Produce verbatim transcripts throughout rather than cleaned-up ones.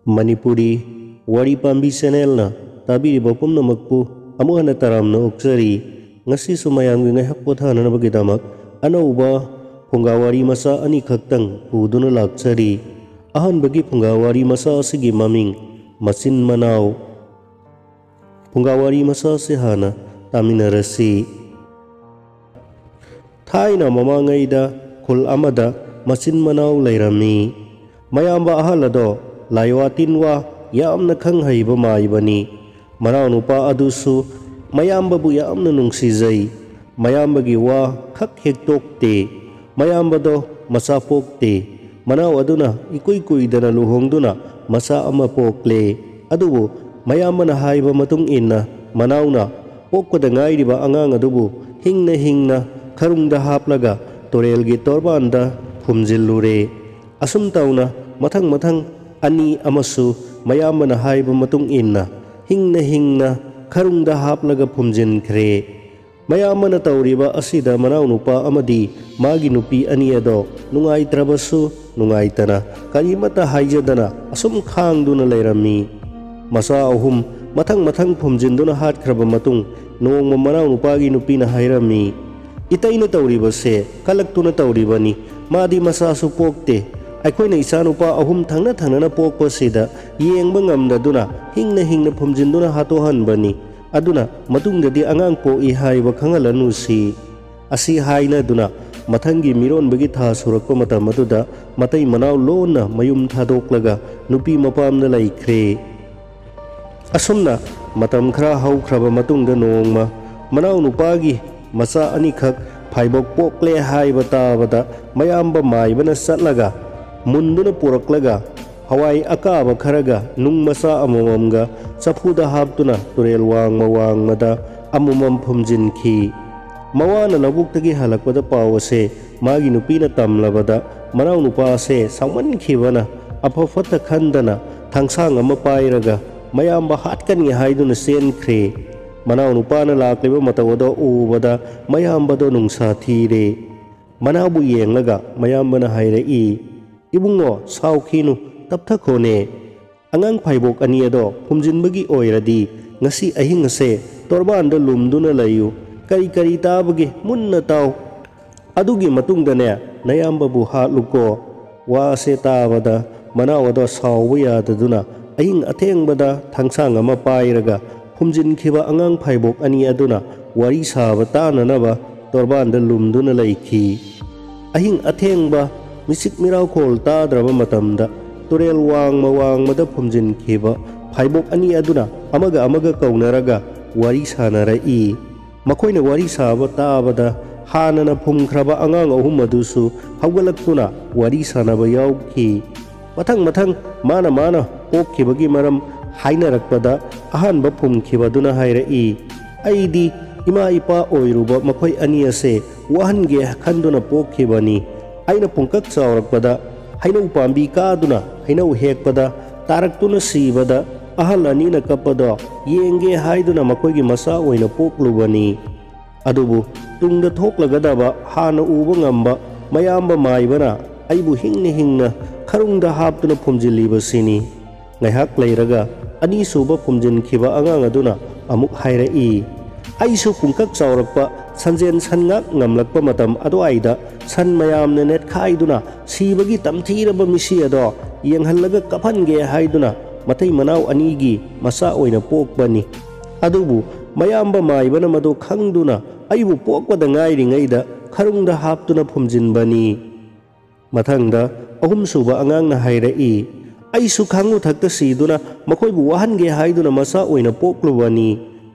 ꯃꯅꯤꯄꯨꯔꯤ ꯋꯥꯔꯤ ꯄꯥꯝꯕꯤ ꯆꯦꯅꯦꯜꯅ ꯇꯥꯕꯤꯔꯤꯕ ꯄꯨꯝꯅꯃꯛꯄꯨ ꯑꯃꯨꯛ ꯍꯟꯅ ꯇꯔꯥꯝꯅ ꯑꯣꯛꯆꯔꯤ꯫ ꯉꯁꯤꯁꯨ ꯃꯌꯥꯝꯒꯤ ꯉꯥꯏꯍꯥꯛ ꯄꯣꯊꯥꯅꯅꯕꯒꯤꯗꯃꯛ ꯑꯅꯧꯕ ꯐꯨꯡꯒꯥ ꯋꯥꯔꯤ ꯃꯆꯥ ꯑꯅꯤꯈꯛꯇꯪ ꯄꯨꯗꯨꯅ ꯂꯥꯛꯆꯔꯤ꯫ ꯑꯍꯥꯟꯕꯒꯤ ꯐꯨꯡꯒꯥ ꯋꯥꯔꯤ ꯃꯆꯥ ꯑꯁꯤꯒꯤ ꯃꯃꯤꯡ ꯃꯆꯤꯟ ꯃꯅꯥꯎ꯫ ꯐꯨꯡꯒꯥ ꯋꯥꯔꯤ ꯃꯆꯥ ꯑꯁꯤ ꯍꯥꯟꯅ ꯇꯥꯃꯤꯟꯅꯔꯁꯤ꯫ ꯊꯥꯏꯅ ꯃꯃꯥꯡꯉꯩꯗ ꯈꯨꯜ ꯑꯃꯗ ꯃꯆꯤꯟ ꯃꯅꯥꯎ ꯂꯩꯔꯝꯃꯤ꯫ ꯃꯌꯥꯝꯕ ꯑꯍꯜ ꯑꯗꯣ ꯂꯥꯏꯋꯥ ꯇꯤꯟꯋꯥ ꯌꯥꯝꯅ ꯈꯪ ꯍꯩꯕ ꯃꯥꯏꯕꯅꯤ꯫ ꯃꯅꯥꯎꯅꯨꯄꯥ ꯑꯗꯨꯁꯨ ꯃꯌꯥꯝꯕꯕꯨ ꯌꯥꯝꯅ ꯅꯨꯡꯁꯤꯖꯩ꯫ ꯃꯌꯥꯝꯕꯒꯤ ꯋꯥ ꯈꯛ ꯍꯦꯛ ꯇꯣꯛꯇꯦ꯫ ꯃꯌꯥꯝꯕꯗꯣ ꯃꯆꯥ ꯄꯣꯛꯇꯦ꯫ ꯃꯅꯥꯎ ꯑꯗꯨꯅ ꯏꯀꯨꯏ ꯀꯨꯏꯗꯅ ꯂꯨꯍꯣꯡꯗꯨꯅ ꯃꯆꯥ ꯑꯃ ꯄꯣꯛꯂꯦ꯫ ꯑꯗꯨꯕꯨ ꯃꯌꯥꯝꯕꯅ ꯍꯥꯏꯕ ꯃꯇꯨꯡ ꯏꯟꯅ ꯃꯅꯥꯎꯅ ꯄꯣꯛꯄꯗ ꯉꯥꯏꯔꯤꯕ ꯑꯉꯥꯡ ꯑꯗꯨꯕꯨ ꯍꯤꯡꯅ ꯍꯤꯡꯅ ꯈꯔꯨꯡꯗ ꯍꯥꯞꯂꯒ ꯇꯨꯔꯦꯜꯒꯤ ꯇꯣꯔꯕꯥꯟꯗ ꯐꯨꯝꯖꯤꯜꯂꯨꯔꯦ꯫ ꯑꯁꯨꯝ ꯇꯧꯅ ꯃꯊꯪ ꯃꯊꯪ ꯑꯅꯤ ꯑꯃꯁꯨ ꯃꯌꯥꯝꯕꯅ ꯍꯥꯏꯕ ꯃꯇꯨꯡ ꯏꯟꯅ ꯍꯤꯡꯅ ꯍꯤꯡꯅ ꯈꯔꯨꯡꯗ ꯍꯥꯞꯂꯒ ꯐꯨꯝꯖꯤꯟꯈ꯭ꯔꯦ꯫ ꯃꯌꯥꯝꯕꯅ ꯇꯧꯔꯤꯕ ꯑꯁꯤꯗ ꯃꯅꯥꯎꯅꯨꯄꯥ ꯑꯃꯗꯤ ꯃꯥꯒꯤ ꯅꯨꯄꯤ ꯑꯅꯤ ꯑꯗꯣ ꯅꯨꯡꯉꯥꯏꯇ꯭ꯔꯕꯁꯨ ꯅꯨꯡꯉꯥꯏꯇꯅ ꯀꯔꯤꯃꯠꯇ ꯍꯥꯏꯖꯗꯅ ꯑꯁꯨꯝ ꯈꯥꯡꯗꯨꯅ ꯂꯩꯔꯝꯃꯤ꯫ ꯃꯆꯥ ꯑꯍꯨꯝ ꯃꯊꯪ ꯃꯊꯪ ꯐꯨꯝꯖꯤꯟꯗꯨꯅ ꯍꯥꯠꯈ꯭ꯔꯕ ꯃꯇꯨꯡ ꯅꯣꯡꯃ ꯃꯅꯥꯎꯅꯨꯄꯥꯒꯤ ꯅꯨꯄꯤꯅ ꯍꯥꯏꯔꯝꯃꯤ, "ꯏꯇꯩꯅ ꯇꯧꯔꯤꯕꯁꯦ ꯀꯂꯛꯇꯨꯅ ꯇꯧꯔꯤꯕꯅꯤ꯫ ꯃꯥꯗꯤ ꯃꯆꯥꯁꯨ ꯄꯣꯛꯇꯦ꯫ ꯑꯩꯈꯣꯏꯅ ꯏꯆꯥꯅꯨꯄꯥ ꯑꯍꯨꯝ ꯊꯪꯅ ꯊꯪꯅꯅ ꯄꯣꯛꯄꯁꯤꯗ ꯌꯦꯡꯕ ꯉꯝꯗꯗꯨꯅ ꯍꯤꯡꯅ ꯍꯤꯡꯅ ꯐꯨꯝꯖꯤꯟꯗꯨꯅ ꯍꯥꯠꯇꯣꯛꯍꯟꯕꯅꯤ꯫ ꯑꯗꯨꯅ ꯃꯇꯨꯡꯗꯗꯤ ꯑꯉꯥꯡ ꯄꯣꯛꯏ ꯍꯥꯏꯕ ꯈꯪꯍꯜꯂꯅꯨꯁꯤ"꯫ ꯑꯁꯤ ꯍꯥꯏꯅꯗꯨꯅ ꯃꯊꯪꯒꯤ ꯃꯤꯔꯣꯟꯕꯒꯤ ꯊꯥ ꯁꯨꯔꯛꯄ ꯃꯇꯝ ꯑꯗꯨꯗ ꯃꯇꯩ ꯃꯅꯥꯎ ꯂꯣꯟꯅ ꯃꯌꯨꯝ ꯊꯥꯗꯣꯛꯂꯒ ꯅꯨꯄꯤ ꯃꯄꯥꯝꯗ ꯂꯩꯈ꯭ꯔꯦ꯫ ꯑꯁꯨꯝꯅ ꯃꯇꯝ ꯈꯔ ꯍꯧꯈ꯭ꯔꯕ ꯃꯇꯨꯡꯗ ꯅꯣꯡꯃ ꯃꯅꯥꯎꯅꯨꯄꯥꯒꯤ ꯃꯆꯥ ꯑꯅꯤꯈꯛ ꯐꯥꯏꯕꯣꯛ ꯄꯣꯛꯂꯦ ꯍꯥꯏꯕ ꯇꯥꯕꯗ ꯃꯌꯥꯝꯕ ꯃꯥꯏꯕꯅ ꯆꯠꯂꯒ ꯃꯨꯟꯗꯨꯅ ꯄꯨꯔꯛꯂꯒ ꯍꯋꯥꯏ ꯑꯀꯥꯕ ꯈꯔꯒ ꯅꯨꯡ ꯃꯆꯥ ꯑꯃꯃꯝꯒ ꯆꯐꯨꯗ ꯍꯥꯞꯇꯨꯅ ꯇꯨꯔꯦꯜ ꯋꯥꯡꯃ ꯋꯥꯡꯃꯗ ꯑꯃꯃꯝ ꯐꯨꯝꯖꯤꯟꯈꯤ꯫ ꯃꯋꯥꯅ ꯂꯧꯕꯨꯛꯇꯒꯤ ꯍꯜꯂꯛꯄꯗ ꯄꯥꯎ ꯑꯁꯦ ꯃꯥꯒꯤ ꯅꯨꯄꯤꯅ ꯇꯝꯂꯕꯗ ꯃꯅꯥꯎꯅꯨꯄꯥ ꯑꯁꯦ ꯁꯥꯎꯃꯟꯈꯤꯕꯅ ꯑꯐ ꯐꯠꯇ ꯈꯟꯗꯅ ꯊꯥꯡꯁꯥꯡ ꯑꯃ ꯄꯥꯏꯔꯒ ꯃꯌꯥꯝꯕ ꯍꯥꯠꯀꯅꯤ ꯍꯥꯏꯗꯨꯅ ꯆꯦꯟꯈ꯭ꯔꯦ꯫ ꯃꯅꯥꯎꯅꯨꯄꯥꯅ ꯂꯥꯛꯂꯤꯕ ꯃꯇꯧ ꯑꯗꯣ ꯎꯕꯗ ꯃꯌꯥꯝꯕꯗꯣ ꯅꯨꯡꯁꯥ ꯊꯤꯔꯦ꯫ ꯃꯅꯥꯎꯕꯨ ꯌꯦꯡꯂꯒ ꯃꯌꯥꯝꯕꯅ ꯍꯥꯏꯔꯛꯏ, "ꯏꯕꯨꯡꯉꯣ, ꯁꯥꯎꯈꯤꯅꯨ, ꯇꯞꯊꯈꯣꯅꯦ꯫ ꯑꯉꯥꯡ ꯐꯥꯏꯕꯣꯛ ꯑꯅꯤ ꯑꯗꯣ ꯐꯨꯝꯖꯤꯟꯕꯒꯤ ꯑꯣꯏꯔꯗꯤ ꯉꯁꯤ ꯑꯍꯤꯡ ꯑꯁꯦ ꯇꯣꯔꯕꯥꯟꯗ ꯂꯨꯝꯗꯨꯅ ꯂꯩꯌꯨ꯫ ꯀꯔꯤ ꯀꯔꯤ ꯇꯥꯕꯒꯦ ꯃꯨꯟꯅ ꯇꯥꯎ꯫ ꯑꯗꯨꯒꯤ ꯃꯇꯨꯡꯗꯅꯦ, ꯅꯌꯥꯝꯕꯕꯨ ꯍꯥꯠꯂꯨꯀꯣ꯫ ꯋꯥꯁꯦ ꯇꯥꯕꯗ ꯃꯅꯥꯎ ꯑꯗꯣ ꯁꯥꯎꯕ ꯌꯥꯗꯗꯨꯅ ꯑꯍꯤꯡ ꯑꯊꯦꯡꯕꯗ ꯊꯥꯡꯁꯥꯡ ꯑꯃ ꯄꯥꯏꯔꯒ ꯐꯨꯝꯖꯤꯟꯈꯤꯕ ꯑꯉꯥꯡ ꯐꯥꯏꯕꯣꯛ ꯑꯅꯤ ꯑꯗꯨꯅ ꯋꯥꯔꯤ ꯁꯥꯕ ꯇꯥꯅꯅꯕ ꯇꯣꯔꯕꯥꯟꯗ ꯂꯨꯝꯗꯨꯅ ꯂꯩꯈꯤ꯫ ꯑꯍꯤꯡ ꯑꯊꯦꯡꯕ ꯃꯤꯆꯤꯛ ꯃꯤꯔꯥꯎꯈꯣꯜ ꯇꯥꯗ꯭ꯔꯕ ꯃꯇꯝꯗ ꯇꯨꯔꯦꯜ ꯋꯥꯡꯃ ꯋꯥꯡꯃꯗ ꯐꯨꯝꯖꯤꯟꯈꯤꯕ ꯐꯥꯏꯕꯣꯛ ꯑꯅꯤ ꯑꯗꯨꯅ ꯑꯃꯒ ꯑꯃꯒ ꯀꯧꯅꯔꯒ ꯋꯥꯔꯤ ꯁꯥꯅꯔꯛꯏ꯫ ꯃꯈꯣꯏꯅ ꯋꯥꯔꯤ ꯁꯥꯕ ꯇꯥꯕꯗ ꯍꯥꯟꯅꯅ ꯐꯨꯝꯈ꯭ꯔꯕ ꯑꯉꯥꯡ ꯑꯍꯨꯝ ꯑꯗꯨꯁꯨ ꯍꯧꯒꯠꯂꯛꯇꯨꯅ ꯋꯥꯔꯤ ꯁꯥꯅꯕ ꯌꯥꯎꯈꯤ꯫ ꯃꯊꯪ ꯃꯊꯪ ꯃꯥꯅ ꯃꯥꯅ ꯄꯣꯛꯈꯤꯕꯒꯤ ꯃꯔꯝ ꯍꯥꯏꯅꯔꯛꯄꯗ ꯑꯍꯥꯟꯕ ꯐꯨꯝꯈꯤꯕꯗꯨꯅ ꯍꯥꯏꯔꯛꯏ, "ꯑꯩꯗꯤ ꯏꯃꯥ ꯏꯄꯥ ꯑꯣꯏꯔꯨꯕ ꯃꯈꯣꯏ ꯑꯅꯤ ꯑꯁꯦ ꯋꯥꯍꯟꯒꯦ ꯈꯟꯗꯨꯅ ꯄꯣꯛꯈꯤꯕꯅꯤ꯫ ꯑꯩꯅ ꯄꯨꯡꯀꯛ ꯆꯥꯎꯔꯛꯄꯗ ꯍꯩꯅꯧ ꯄꯥꯝꯕꯤ ꯀꯥꯗꯨꯅ ꯍꯩꯅꯧ ꯍꯦꯛꯄꯗ ꯇꯥꯔꯛꯇꯨꯅ ꯁꯤꯕꯗ ꯑꯍꯜ ꯑꯅꯤꯅ ꯀꯞꯄꯗꯣ ꯌꯦꯡꯒꯦ ꯍꯥꯏꯗꯨꯅ ꯃꯈꯣꯏꯒꯤ ꯃꯆꯥ ꯑꯣꯏꯅ ꯄꯣꯛꯂꯨꯕꯅꯤ꯫ ꯑꯗꯨꯕꯨ ꯇꯨꯡꯗ ꯊꯣꯛꯂꯒꯗꯕ ꯍꯥꯟꯅ ꯎꯕ ꯉꯝꯕ ꯃꯌꯥꯝꯕ ꯃꯥꯏꯕꯅ ꯑꯩꯕꯨ ꯍꯤꯡꯅ ꯍꯤꯡꯅ ꯈꯔꯨꯡꯗ ꯍꯥꯞꯇꯨꯅ ꯐꯨꯝꯖꯤꯜꯂꯤꯕꯁꯤꯅꯤ꯫" ꯉꯥꯏꯍꯥꯛ ꯂꯩꯔꯒ ꯑꯅꯤꯁꯨꯕ ꯐꯨꯝꯖꯤꯟꯈꯤꯕ ꯑꯉꯥꯡ ꯑꯗꯨꯅ ꯑꯃꯨꯛ ꯍꯥꯏꯔꯛꯏ, "ꯑꯩꯁꯨ ꯄꯨꯡꯀꯛ ꯆꯥꯎꯔꯛꯄ ꯁꯟꯖꯦꯟ ꯁꯟꯉꯥꯛ ꯉꯝꯂꯛꯄ ꯃꯇꯝ ꯑꯗꯨꯋꯥꯏꯗ ꯁꯟ ꯃꯌꯥꯝꯅ ꯅꯦꯠꯈꯥꯏꯗꯨꯅ ꯁꯤꯕꯒꯤ ꯇꯝꯊꯤꯔꯕ ꯃꯤꯁꯤ ꯑꯗꯣ ꯌꯦꯡꯍꯜꯂꯒ ꯀꯞꯍꯟꯒꯦ ꯍꯥꯏꯗꯨꯅ ꯃꯇꯩ ꯃꯅꯥꯎ ꯑꯅꯤꯒꯤ ꯃꯆꯥ ꯑꯣꯏꯅ ꯄꯣꯛꯄꯅꯤ꯫ ꯑꯗꯨꯕꯨ ꯃꯌꯥꯝꯕ ꯃꯥꯏꯕꯅ ꯃꯗꯨ ꯈꯪꯗꯨꯅ ꯑꯩꯕꯨ ꯄꯣꯛꯄꯗ ꯉꯥꯏꯔꯤꯉꯩꯗ ꯈꯔꯨꯡꯗ ꯍꯥꯞꯇꯨꯅ ꯐꯨꯝꯖꯤꯟꯕꯅꯤ꯫" ꯃꯊꯪꯗ ꯑꯍꯨꯝꯁꯨꯕ ꯑꯉꯥꯡꯅ ꯍꯥꯏꯔꯛꯏ, "ꯑꯩꯁꯨ ꯈꯥꯡꯉꯨ ꯊꯛꯇ ꯁꯤꯗꯨꯅ ꯃꯈꯣꯏꯕꯨ ꯋꯥꯍꯟꯒꯦ ꯍꯥꯏꯗꯨꯅ ꯃꯆꯥ ꯑꯣꯏꯅ ꯄꯣꯛꯂꯨꯕꯅꯤ꯫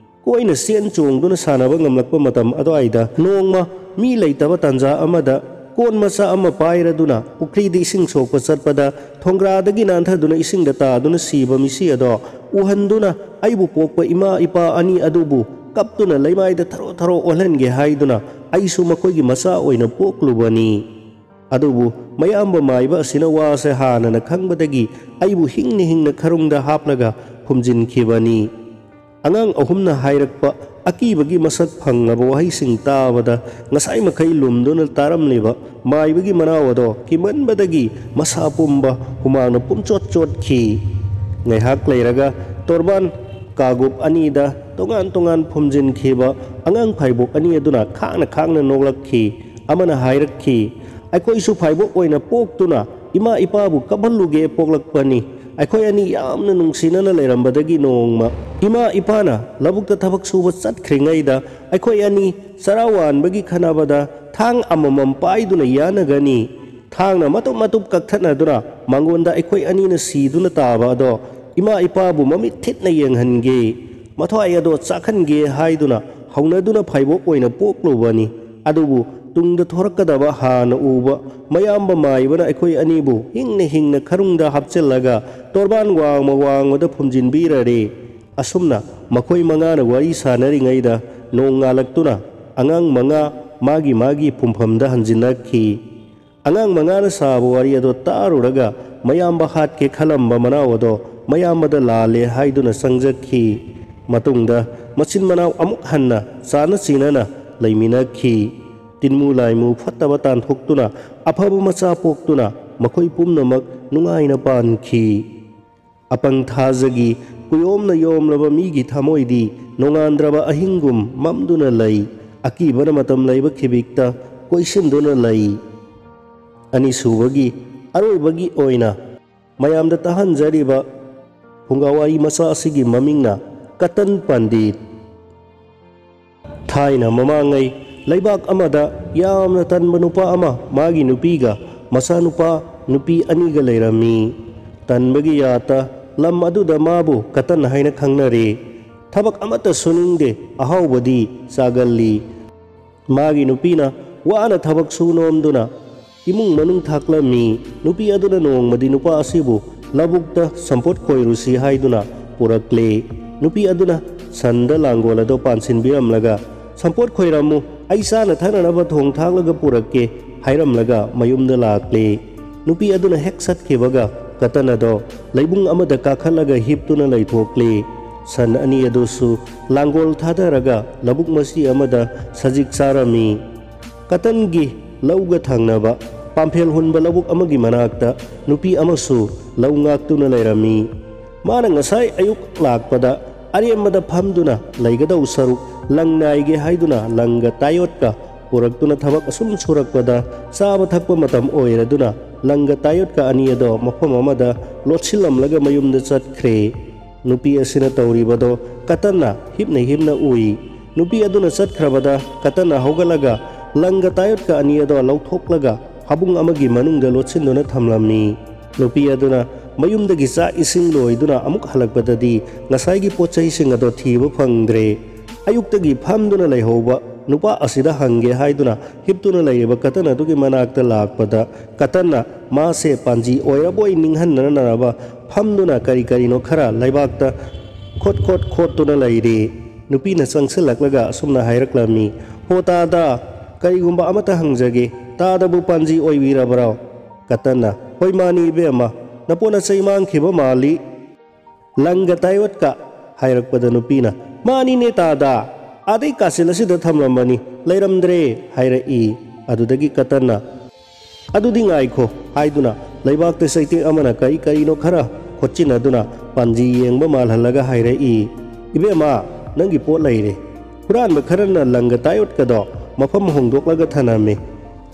ꯀꯣꯏꯅ ꯆꯦꯟ ꯆꯣꯡꯗꯨꯅ ꯁꯥꯟꯅꯕ ꯉꯝꯂꯛꯄ ꯃꯇꯝ ꯑꯗꯨꯋꯥꯏꯗ ꯅꯣꯡꯃ ꯃꯤ ꯂꯩꯇꯕ ꯇꯥꯟꯖꯥ ꯑꯃꯗ ꯀꯣꯟ ꯃꯆꯥ ꯑꯃ ꯄꯥꯏꯔꯗꯨꯅ ꯄꯨꯈ꯭ꯔꯤꯗ ꯏꯁꯤꯡ ꯁꯣꯛꯄ ꯆꯠꯄꯗ ꯊꯣꯡꯒ꯭ꯔꯥꯗꯒꯤ ꯅꯥꯟꯊꯗꯨꯅ ꯏꯁꯤꯡꯗ ꯇꯥꯗꯨꯅ ꯁꯤꯕ ꯃꯤꯁꯤ ꯑꯗꯣ ꯎꯍꯟꯗꯨꯅ ꯑꯩꯕꯨ ꯄꯣꯛꯄ ꯏꯃꯥ ꯏꯄꯥ ꯑꯅꯤ ꯑꯗꯨꯕꯨ ꯀꯞꯇꯨꯅ ꯂꯩꯃꯥꯏꯗ ꯊꯔꯣ ꯊꯔꯣ ꯑꯣꯜꯍꯟꯒꯦ ꯍꯥꯏꯗꯨꯅ ꯑꯩꯁꯨ ꯃꯈꯣꯏꯒꯤ ꯃꯆꯥ ꯑꯣꯏꯅ ꯄꯣꯛꯂꯨꯕꯅꯤ꯫ ꯑꯗꯨꯕꯨ ꯃꯌꯥꯝꯕ ꯃꯥꯏꯕ ꯑꯁꯤꯅ ꯋꯥꯁꯦ ꯍꯥꯟꯅꯅ ꯈꯪꯕꯗꯒꯤ ꯑꯩꯕꯨ ꯍꯤꯡꯅ ꯍꯤꯡꯅ ꯈꯔꯨꯡꯗ ꯍꯥꯞꯂꯒ ꯐꯨꯝꯖꯤꯟꯈꯤꯕꯅꯤ꯫" ꯑꯉꯥꯡ ꯑꯍꯨꯝꯅ ꯍꯥꯏꯔꯛꯄ ꯑꯀꯤꯕꯒꯤ ꯃꯁꯛ ꯐꯪꯂꯕ ꯋꯥꯍꯩꯁꯤꯡ ꯇꯥꯕꯗ ꯉꯁꯥꯏ ꯃꯈꯩ ꯂꯨꯝꯗꯨꯅ ꯇꯥꯔꯝꯂꯤꯕ ꯃꯥꯏꯕꯒꯤ ꯃꯅꯥꯎ ꯑꯗꯣ ꯀꯤꯃꯟꯕꯗꯒꯤ ꯃꯁꯥ ꯄꯨꯝꯕ ꯍꯨꯃꯥꯡꯅ ꯄꯨꯝꯆꯣꯠ ꯆꯣꯠꯈꯤ꯫ ꯉꯥꯏꯍꯥꯛ ꯂꯩꯔꯒ ꯇꯣꯔꯕꯥꯟ ꯀꯥꯒꯨꯞ ꯑꯅꯤꯗ ꯇꯣꯉꯥꯟ ꯇꯣꯉꯥꯟ ꯐꯨꯝꯖꯤꯟꯈꯤꯕ ꯑꯉꯥꯡ ꯐꯥꯏꯕꯣꯛ ꯑꯅꯤ ꯑꯗꯨꯅ ꯈꯥꯡꯅ ꯈꯥꯡꯅ ꯅꯣꯛꯂꯛꯈꯤ꯫ ꯑꯃꯅ ꯍꯥꯏꯔꯛꯈꯤ, "ꯑꯩꯈꯣꯏꯁꯨ ꯐꯥꯏꯕꯣꯛ ꯑꯣꯏꯅ ꯄꯣꯛꯇꯨꯅ ꯏꯃꯥ ꯏꯄꯥꯕꯨ ꯀꯞꯍꯜꯂꯨꯒꯦ ꯄꯣꯛꯂꯛꯄꯅꯤ꯫ ꯑꯩꯈꯣꯏ ꯑꯅꯤ ꯌꯥꯝꯅ ꯅꯨꯡꯁꯤꯅꯅ ꯂꯩꯔꯝꯕꯗꯒꯤ ꯅꯣꯡꯃ ꯏꯃꯥ ꯏꯄꯥꯅ ꯂꯧꯕꯨꯛꯇ ꯊꯕꯛ ꯁꯨꯕ ꯆꯠꯈ꯭ꯔꯤꯉꯩꯗ ꯑꯩꯈꯣꯏ ꯑꯅꯤ ꯆꯔꯥ ꯋꯥꯟꯕꯒꯤ ꯈꯟꯅꯕꯗ ꯊꯥꯡ ꯑꯃꯃꯝ ꯄꯥꯏꯗꯨꯅ ꯌꯥꯅꯒꯅꯤ꯫ ꯊꯥꯡꯅ ꯃꯇꯨꯞ ꯃꯇꯨꯞ ꯀꯛꯊꯠꯅꯗꯨꯅ ꯃꯉꯣꯟꯗ ꯑꯩꯈꯣꯏ ꯑꯅꯤꯅ ꯁꯤꯗꯨꯅ ꯇꯥꯕ ꯑꯗꯣ ꯏꯃꯥ ꯏꯄꯥꯕꯨ ꯃꯃꯤꯠ ꯊꯤꯠꯅ ꯌꯦꯡꯍꯟꯒꯦ, ꯃꯊ꯭ꯋꯥꯏ ꯑꯗꯣ ꯆꯥꯛꯍꯟꯒꯦ" ꯍꯥꯏꯗꯨꯅ ꯍꯧꯅꯗꯨꯅ ꯐꯥꯏꯕꯣꯛ ꯑꯣꯏꯅ ꯄꯣꯛꯂꯨꯕꯅꯤ꯫ ꯑꯗꯨꯕꯨ ꯇꯨꯡꯗ ꯊꯣꯔꯛꯀꯗꯕ ꯍꯥꯟꯅ ꯎꯕ ꯃꯌꯥꯝꯕ ꯃꯥꯏꯕꯅ ꯑꯩꯈꯣꯏ ꯑꯅꯤꯕꯨ ꯍꯤꯡꯅ ꯍꯤꯡꯅ ꯈꯔꯨꯡꯗ ꯍꯥꯞꯆꯤꯜꯂꯒ ꯇꯣꯔꯕꯥꯟ ꯋꯥꯡꯃ ꯋꯥꯡꯃꯗ ꯐꯨꯝꯖꯤꯟꯕꯤꯔꯔꯦ꯫ ꯑꯁꯨꯝꯅ ꯃꯈꯣꯏ ꯃꯉꯥꯅ ꯋꯥꯔꯤ ꯁꯥꯟꯅꯔꯤꯉꯩꯗ ꯅꯣꯡ ꯉꯥꯜꯂꯛꯇꯨꯅ ꯑꯉꯥꯡ ꯃꯉꯥ ꯃꯥꯒꯤ ꯃꯥꯒꯤ ꯐꯨꯝꯐꯝꯗ ꯍꯟꯖꯤꯟꯅꯈꯤ꯫ ꯑꯉꯥꯡ ꯃꯉꯥꯅ ꯁꯥꯕ ꯋꯥꯔꯤ ꯑꯗꯣ ꯇꯥꯔꯨꯔꯒ ꯃꯌꯥꯝꯕ ꯍꯥꯠꯀꯦ ꯈꯜꯂꯝꯕ ꯃꯅꯥꯎ ꯑꯗꯣ ꯃꯌꯥꯝꯕꯗ ꯂꯥꯜꯂꯦ ꯍꯥꯏꯗꯨꯅ ꯆꯪꯖꯈꯤ꯫ ꯃꯇꯨꯡꯗ ꯃꯆꯤꯟ ꯃꯅꯥꯎ ꯑꯃꯨꯛ ꯍꯟꯅ ꯆꯥꯅ ꯆꯤꯅꯅ ꯂꯩꯃꯤꯟꯅꯈꯤ꯫ ꯇꯤꯟꯃꯨ ꯂꯥꯏꯃꯨ ꯐꯠꯇꯕ ꯇꯥꯟꯊꯣꯛꯇꯨꯅ ꯑꯐꯕ ꯃꯆꯥ ꯄꯣꯛꯇꯨꯅ ꯃꯈꯣꯏ ꯄꯨꯝꯅꯃꯛ ꯅꯨꯡꯉꯥꯏꯅ ꯄꯥꯟꯈꯤ꯫ ꯑꯄꯪ ꯊꯥꯖꯒꯤ ꯀꯨꯌꯣꯝꯅ ꯌꯣꯝꯂꯕ ꯃꯤꯒꯤ ꯊꯃꯣꯏꯗꯤ ꯅꯣꯡꯉꯥꯟꯗ꯭ꯔꯕ ꯑꯍꯤꯡꯒꯨꯝ ꯃꯝꯗꯨꯅ ꯂꯩ꯫ ꯑꯀꯤꯕꯅ ꯃꯇꯝ ꯂꯩꯕ ꯈꯤꯕꯤꯛꯇ ꯀꯣꯏꯁꯤꯟꯗꯨꯅ ꯂꯩ꯫ ꯑꯅꯤꯁꯨꯕꯒꯤ ꯑꯔꯣꯏꯕꯒꯤ ꯑꯣꯏꯅ ꯃꯌꯥꯝꯗ ꯇꯥꯍꯟꯖꯔꯤꯕ ꯐꯨꯡꯒꯥꯋꯥꯔꯤ ꯃꯆꯥ ꯑꯁꯤꯒꯤ ꯃꯃꯤꯡꯅ ꯀꯇꯟ ꯄꯟꯗꯤꯠ꯫ ꯊꯥꯏꯅ ꯃꯃꯥꯡꯉꯩ ꯂꯩꯕꯥꯛ ꯑꯃꯗ ꯌꯥꯝꯅ ꯇꯟꯕ ꯅꯨꯄꯥ ꯑꯃ ꯃꯥꯒꯤ ꯅꯨꯄꯤꯒ ꯃꯆꯥꯅꯨꯄꯥ ꯅꯨꯄꯤ ꯑꯅꯤꯒ ꯂꯩꯔꯝꯃꯤ꯫ ꯇꯟꯕꯒꯤ ꯌꯥꯠꯇ ꯂꯝ ꯑꯗꯨꯗ ꯃꯥꯕꯨ ꯀꯇꯟ ꯍꯥꯏꯅ ꯈꯪꯅꯔꯦ꯫ ꯊꯕꯛ ꯑꯃꯠꯇ ꯁꯨꯅꯤꯡꯗꯦ, ꯑꯍꯥꯎꯕꯗꯤ ꯆꯥꯒꯜꯂꯤ꯫ ꯃꯥꯒꯤ ꯅꯨꯄꯤꯅ ꯋꯥꯅ ꯊꯕꯛ ꯁꯨ ꯅꯣꯝꯗꯨꯅ ꯏꯃꯨꯡ ꯃꯅꯨꯡ ꯊꯥꯛꯂꯝꯃꯤ꯫ ꯅꯨꯄꯤ ꯑꯗꯨꯅ ꯅꯣꯡꯃꯗꯤ ꯅꯨꯄꯥ ꯑꯁꯤꯕꯨ ꯂꯧꯕꯨꯛꯇ ꯁꯝꯄꯣꯠ ꯈꯣꯏꯔꯨꯁꯤ ꯍꯥꯏꯗꯨꯅ ꯄꯨꯔꯛꯂꯦ꯫ ꯅꯨꯄꯤ ꯑꯗꯨꯅ ꯁꯟꯗ ꯂꯥꯡꯒꯣꯜ ꯑꯗꯨ ꯄꯥꯟꯁꯤꯟꯕꯤꯔꯝꯂꯒ, "ꯁꯝꯄꯣꯠ ꯈꯣꯏꯔꯝꯃꯨ, ꯑꯩ ꯆꯥꯅ ꯊꯛꯅꯅꯕ ꯊꯣꯡ ꯊꯥꯛꯂꯒ ꯄꯨꯔꯛꯀꯦ" ꯍꯥꯏꯔꯝꯂꯒ ꯃꯌꯨꯝꯗ ꯂꯥꯛꯂꯦ꯫ ꯅꯨꯄꯤ ꯑꯗꯨꯅ ꯍꯦꯛ ꯆꯠꯈꯤꯕꯒ ꯀꯇꯟ ꯑꯗꯣ ꯂꯩꯕꯨꯡ ꯑꯃꯗ ꯀꯥꯈꯠꯂꯒ ꯍꯤꯞꯇꯨꯅ ꯂꯩꯊꯣꯛꯂꯦ꯫ ꯁꯟ ꯑꯅꯤ ꯑꯗꯨꯁꯨ ꯂꯥꯡꯒꯣꯜ ꯊꯥꯗꯔꯒ ꯂꯧꯕꯨꯛ ꯃꯆꯤ ꯑꯃꯗ ꯁꯖꯤꯛ ꯆꯥꯔꯝꯃꯤ꯫ ꯀꯇꯟꯒꯤ ꯂꯧꯒ ꯊꯪꯅꯕ ꯄꯥꯝꯐꯦꯜ ꯍꯨꯟꯕ ꯂꯧꯕꯨꯛ ꯑꯃꯒꯤ ꯃꯅꯥꯛꯇ ꯅꯨꯄꯤ ꯑꯃꯁꯨ ꯂꯧ ꯉꯥꯛꯇꯨꯅ ꯂꯩꯔꯝꯃꯤ꯫ ꯃꯥꯅ ꯉꯁꯥꯏ ꯑꯌꯨꯛ ꯂꯥꯛꯄꯗ ꯑꯔꯦꯝꯕꯗ ꯐꯝꯗꯨꯅ ꯂꯩꯒꯗꯧ ꯁꯔꯨꯛ, ꯂꯪ ꯅꯥꯏꯒꯦ ꯍꯥꯏꯗꯨꯅ ꯂꯪꯒ ꯇꯥꯌꯣꯠꯀ ꯄꯨꯔꯛꯇꯨꯅ ꯊꯕꯛ ꯑꯁꯨꯝ ꯁꯨꯔꯛꯄꯗ, ꯆꯥꯕ ꯊꯛꯄ ꯃꯇꯝ ꯑꯣꯏꯔꯗꯨꯅ ꯂꯪꯒ ꯇꯥꯌꯣꯠꯀ ꯑꯅꯤ ꯑꯗꯣ ꯃꯐꯝ ꯑꯃꯗ ꯂꯣꯠꯁꯤꯜꯂꯝꯂꯒ ꯃꯌꯨꯝꯗ ꯆꯠꯈ꯭ꯔꯦ꯫ ꯅꯨꯄꯤ ꯑꯁꯤꯅ ꯇꯧꯔꯤꯕꯗꯣ ꯀꯇꯟꯅ ꯍꯤꯞꯅ ꯍꯤꯞꯅ ꯎꯏ꯫ ꯅꯨꯄꯤ ꯑꯗꯨꯅ ꯆꯠꯈ꯭ꯔꯕꯗ ꯀꯇꯟꯅ ꯍꯧꯒꯠꯂꯒ ꯂꯪꯒ ꯇꯥꯌꯣꯠꯀ ꯑꯅꯤ ꯑꯗꯣ ꯂꯧꯊꯣꯛꯂꯒ ꯐꯃꯨꯡ ꯑꯃꯒꯤ ꯃꯅꯨꯡꯗ ꯂꯣꯠꯁꯤꯟꯗꯨꯅ ꯊꯝꯂꯝꯃꯤ꯫ ꯅꯨꯄꯤ ꯑꯗꯨꯅ ꯃꯌꯨꯝꯗꯒꯤ ꯆꯥꯛ ꯏꯁꯤꯡ ꯂꯣꯏꯗꯨꯅ ꯑꯃꯨꯛ ꯍꯜꯂꯛꯄꯗꯗꯤ ꯉꯁꯥꯏꯒꯤ ꯄꯣꯠ ꯆꯩꯁꯤꯡ ꯑꯗꯣ ꯊꯤꯕ ꯐꯪꯗ꯭ꯔꯦ꯫ ꯑꯌꯨꯛꯇꯒꯤ ꯐꯝꯗꯨꯅ ꯂꯩꯍꯧꯕ ꯅꯨꯄꯥ ꯑꯁꯤꯗ ꯍꯪꯒꯦ ꯍꯥꯏꯗꯨꯅ ꯍꯤꯞꯇꯨꯅ ꯂꯩꯔꯤꯕ ꯀꯇꯟ ꯑꯗꯨꯒꯤ ꯃꯅꯥꯛꯇ ꯂꯥꯛꯄꯗ, ꯀꯇꯟꯅ ꯃꯥꯁꯦ ꯄꯥꯟꯖꯤ ꯑꯣꯏꯔꯕꯣꯏ ꯅꯤꯡꯍꯟꯅꯅꯕ ꯐꯝꯗꯨꯅ ꯀꯔꯤ ꯀꯔꯤꯅꯣ ꯈꯔ ꯂꯩꯕꯥꯛꯇ ꯈꯣꯠ ꯈꯣꯠ ꯈꯣꯠꯇꯨꯅ ꯂꯩꯔꯤ꯫ ꯅꯨꯄꯤꯅ ꯆꯪꯁꯤꯜꯂꯛꯂꯒ ꯑꯁꯨꯝꯅ ꯍꯥꯏꯔꯛꯂꯝꯃꯤ, "ꯍꯣ ꯇꯥꯗ, ꯀꯔꯤꯒꯨꯝꯕ ꯑꯃꯇ ꯍꯪꯖꯒꯦ, ꯇꯥꯗꯕꯨ ꯄꯥꯟꯖꯤ ꯑꯣꯏꯕꯤꯔꯕ꯭ꯔꯣ?" ꯀꯇꯟꯅ, "ꯍꯣꯏ ꯃꯥꯅꯤ ꯏꯕꯦꯝꯃ, ꯅꯄꯣꯠ ꯅꯆꯩ ꯃꯥꯡꯈꯤꯕ ꯃꯥꯜꯂꯤ"꯫ "ꯂꯪꯒ ꯇꯥꯌꯣꯠꯀ" ꯍꯥꯏꯔꯛꯄꯗ ꯅꯨꯄꯤꯅ, "ꯃꯥꯅꯤꯅꯦ ꯇꯥꯗ, ꯑꯥꯗꯩ ꯀꯥꯆꯤꯟ ꯑꯁꯤꯗ ꯊꯝꯂꯝꯕꯅꯤ, ꯂꯩꯔꯝꯗ꯭ꯔꯦ" ꯍꯥꯏꯔꯛꯏ꯫ ꯑꯗꯨꯗꯒꯤ ꯀꯇꯟꯅ, "ꯑꯗꯨꯗꯤ ꯉꯥꯏꯈꯣ" ꯍꯥꯏꯗꯨꯅ ꯂꯩꯕꯥꯛꯇ ꯆꯩꯇꯦꯛ ꯑꯃꯅ ꯀꯔꯤ ꯀꯔꯤꯅꯣ ꯈꯔ ꯈꯣꯠꯆꯤꯟꯅꯗꯨꯅ ꯄꯥꯟꯖꯤ ꯌꯦꯡꯕ ꯃꯥꯜꯍꯜꯂꯒ ꯍꯥꯏꯔꯛꯏ, "ꯏꯕꯦꯝꯃ, ꯅꯪꯒꯤ ꯄꯣꯠ ꯂꯩꯔꯦ꯫ ꯍꯨꯔꯥꯟꯕ ꯈꯔꯅ ꯂꯪꯒ ꯇꯥꯌꯣꯠꯀꯗꯣ ꯃꯐꯝ ꯍꯣꯡꯗꯣꯛꯂꯒ ꯊꯅꯝꯃꯦ꯫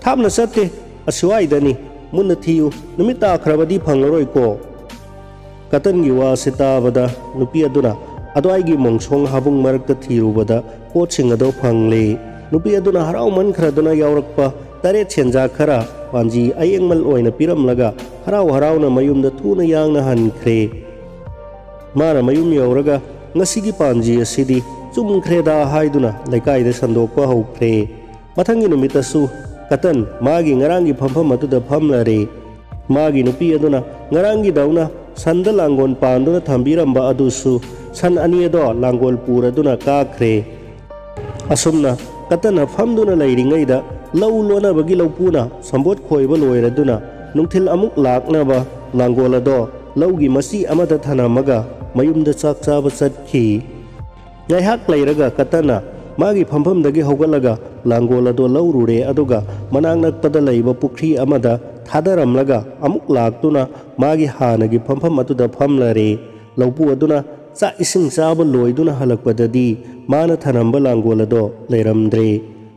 ꯊꯥꯞꯅ ꯆꯠꯇꯦ, ꯑꯁ꯭ꯋꯥꯏꯗꯅꯤ꯫ ꯃꯨꯟꯅ ꯊꯤꯌꯨ, ꯅꯨꯃꯤꯠ ꯇꯥꯈ꯭ꯔꯕꯗꯤ ꯐꯪꯂꯔꯣꯏꯀꯣ"꯫ ꯀꯇꯟꯒꯤ ꯋꯥꯁꯤ ꯇꯥꯕꯗ ꯅꯨꯄꯤ ꯑꯗꯨꯅ ꯑꯗ꯭ꯋꯥꯏꯒꯤ ꯃꯣꯡꯁꯣꯡ ꯍꯥꯕꯨꯡ ꯃꯔꯛꯇ ꯊꯤꯔꯨꯕꯗ ꯄꯣꯠꯁꯤꯡ ꯑꯗꯨ ꯐꯪꯂꯦ꯫ ꯅꯨꯄꯤ ꯑꯗꯨꯅ ꯍꯔꯥꯎꯃꯟꯈ꯭ꯔꯗꯨꯅ ꯌꯥꯎꯔꯛꯄ ꯇꯔꯦꯠ ꯁꯦꯟꯖꯥ ꯈꯔ ꯄꯥꯟꯖꯤ ꯑꯌꯦꯡꯃꯜ ꯑꯣꯏꯅ ꯄꯤꯔꯝꯂꯒ ꯍꯔꯥꯎ ꯍꯔꯥꯎꯅ ꯃꯌꯨꯝꯗ ꯊꯨꯅ ꯌꯥꯡꯅ ꯍꯟꯈ꯭ꯔꯦ꯫ ꯃꯥꯅ ꯃꯌꯨꯝ ꯌꯧꯔꯒ "ꯉꯁꯤꯒꯤ ꯄꯥꯟꯖꯤ ꯑꯁꯤꯗꯤ ꯆꯨꯝꯈ꯭ꯔꯦꯗ" ꯍꯥꯏꯗꯨꯅ ꯂꯩꯀꯥꯏꯗ ꯁꯟꯗꯣꯛꯄ ꯍꯧꯈ꯭ꯔꯦ꯫ ꯃꯊꯪꯒꯤ ꯅꯨꯃꯤꯠꯇꯁꯨ ꯀꯇꯟ ꯃꯥꯒꯤ ꯉꯔꯥꯡꯒꯤ ꯐꯝꯐꯝ ꯑꯗꯨꯗ ꯐꯝꯂꯔꯦ꯫ ꯃꯥꯒꯤ ꯅꯨꯄꯤ ꯑꯗꯨꯅ ꯉꯔꯥꯡꯒꯤꯗꯧꯅ ꯁꯟꯗ ꯂꯥꯡꯒꯣꯜ ꯄꯥꯟꯗꯨꯅ ꯊꯝꯕꯤꯔꯝꯕ ꯑꯗꯨꯁꯨ ꯁꯟ ꯑꯅꯤ ꯑꯗꯣ ꯂꯥꯡꯒꯣꯜ ꯄꯨꯔꯗꯨꯅ ꯀꯥꯈ꯭ꯔꯦ꯫ ꯑꯁꯨꯝꯅ ꯀꯇꯟꯅ ꯐꯝꯗꯨꯅ ꯂꯩꯔꯤꯉꯩꯗ ꯂꯧ ꯂꯣꯟꯅꯕꯒꯤ ꯂꯧꯄꯨꯅ ꯁꯝꯕꯣꯠ ꯈꯣꯏꯕ ꯂꯣꯏꯔꯗꯨꯅ ꯅꯨꯡꯊꯤꯜ ꯑꯃꯨꯛ ꯂꯥꯛꯅꯕ ꯂꯥꯡꯒꯣꯜ ꯑꯗꯣ ꯂꯧꯒꯤ ꯃꯆꯤ ꯑꯃꯗ ꯊꯅꯝꯃꯒ ꯃꯌꯨꯝꯗ ꯆꯥꯛ ꯆꯥꯕ ꯆꯠꯈꯤ꯫ ꯉꯥꯏꯍꯥꯛ ꯂꯩꯔꯒ ꯀꯇꯟꯅ ꯃꯥꯒꯤ ꯐꯝꯐꯝꯗꯒꯤ ꯍꯧꯒꯠꯂꯒ ꯂꯥꯡꯒꯣꯜ ꯑꯗꯣ ꯂꯧꯔꯨꯔꯦ, ꯑꯗꯨꯒ ꯃꯅꯥꯛ ꯅꯛꯄꯗ ꯂꯩꯕ ꯄꯨꯈ꯭ꯔꯤ ꯑꯃꯗ ꯊꯥꯗꯔꯝꯂꯒ ꯑꯃꯨꯛ ꯂꯥꯛꯇꯨꯅ ꯃꯥꯒꯤ ꯍꯥꯟꯅꯒꯤ ꯐꯝꯐꯝ ꯑꯗꯨꯗ ꯐꯝꯂꯔꯦ꯫ ꯂꯧꯄꯨ ꯑꯗꯨꯅ ꯆꯥꯛ ꯏꯁꯤꯡ ꯆꯥꯕ ꯂꯣꯏꯗꯨꯅ ꯍꯜꯂꯛꯄꯗꯗꯤ ꯃꯥꯅ ꯊꯅꯝꯕ ꯂꯥꯡꯒꯣꯜ ꯑꯗꯣ ꯂꯩꯔꯝꯗ꯭ꯔꯦ꯫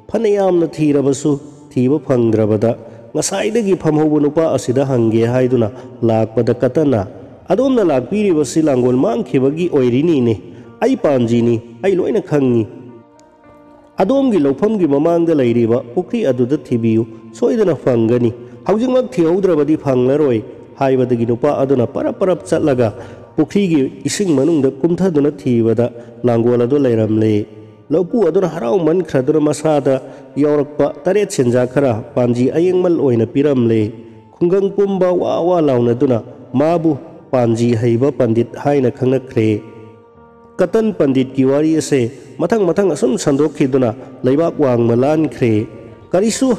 ꯐꯅ ꯌꯥꯝꯅ ꯊꯤꯔꯕꯁꯨ ꯊꯤꯕ ꯐꯪꯗ꯭ꯔꯕꯗ ꯉꯁꯥꯏꯗꯒꯤ ꯐꯝꯍꯧꯕ ꯅꯨꯄꯥ ꯑꯁꯤꯗ ꯍꯪꯒꯦ ꯍꯥꯏꯗꯨꯅ ꯂꯥꯛꯄꯗ ꯀꯇꯟꯅ, "ꯑꯗꯣꯝꯅ ꯂꯥꯛꯄꯤꯔꯤꯕꯁꯤ ꯂꯥꯡꯒꯣꯜ ꯃꯥꯡꯈꯤꯕꯒꯤ ꯑꯣꯏꯔꯤꯅꯤꯅꯦ꯫ ꯑꯩ ꯄꯥꯟꯖꯤꯅꯤ, ꯑꯩ ꯂꯣꯏꯅ ꯈꯪꯉꯤ꯫ ꯑꯗꯣꯝꯒꯤ ꯂꯧꯐꯝꯒꯤ ꯃꯃꯥꯡꯗ ꯂꯩꯔꯤꯕ ꯄꯨꯈ꯭ꯔꯤ ꯑꯗꯨꯗ ꯊꯤꯕꯤꯌꯨ, ꯁꯣꯏꯗꯅ ꯐꯪꯒꯅꯤ꯫ ꯍꯧꯖꯤꯛꯃꯛ ꯊꯤꯍꯧꯗ꯭ꯔꯕꯗꯤ ꯐꯪꯂꯔꯣꯏ" ꯍꯥꯏꯕꯗꯒꯤ ꯅꯨꯄꯥ ꯑꯗꯨꯅ ꯄꯔꯞ ꯄꯔꯞ ꯆꯠꯂꯒ ꯄꯨꯈ꯭ꯔꯤꯒꯤ ꯏꯁꯤꯡ ꯃꯅꯨꯡꯗ ꯀꯨꯝꯊꯗꯨꯅ ꯊꯤꯕꯗ ꯂꯥꯡꯒꯣꯜ ꯑꯗꯨ ꯂꯩꯔꯝꯂꯦ꯫ ꯂꯧꯄꯨ ꯑꯗꯨꯅ ꯍꯔꯥꯎꯃꯟꯈ꯭ꯔꯗꯨꯅ ꯃꯁꯥꯗ ꯌꯥꯎꯔꯛꯄ ꯇꯔꯦꯠ ꯁꯦꯟꯖꯥ ꯈꯔ ꯄꯥꯟꯖꯤ ꯑꯌꯦꯡꯃꯜ ꯑꯣꯏꯅ ꯄꯤꯔꯝꯂꯦ꯫ ꯈꯨꯡꯒꯪ ꯄꯨꯝꯕ ꯋꯥ ꯋꯥ ꯂꯥꯎꯅꯗꯨꯅ ꯃꯥꯕꯨ ꯄꯥꯟꯖꯤ ꯍꯩꯕ ꯄꯟꯗꯤꯠ ꯍꯥꯏꯅ ꯈꯪꯅꯈ꯭ꯔꯦ꯫ ꯀꯇꯟ ꯄꯟꯗꯤꯠꯀꯤ ꯋꯥꯔꯤ ꯑꯁꯦ ꯃꯊꯪ ꯃꯊꯪ ꯑꯁꯨꯝ ꯁꯟꯗꯣꯛꯈꯤꯗꯨꯅ ꯂꯩꯕꯥꯛ ꯋꯥꯡꯃ ꯂꯥꯟꯈ꯭ꯔꯦ꯫ ꯀꯔꯤꯁꯨ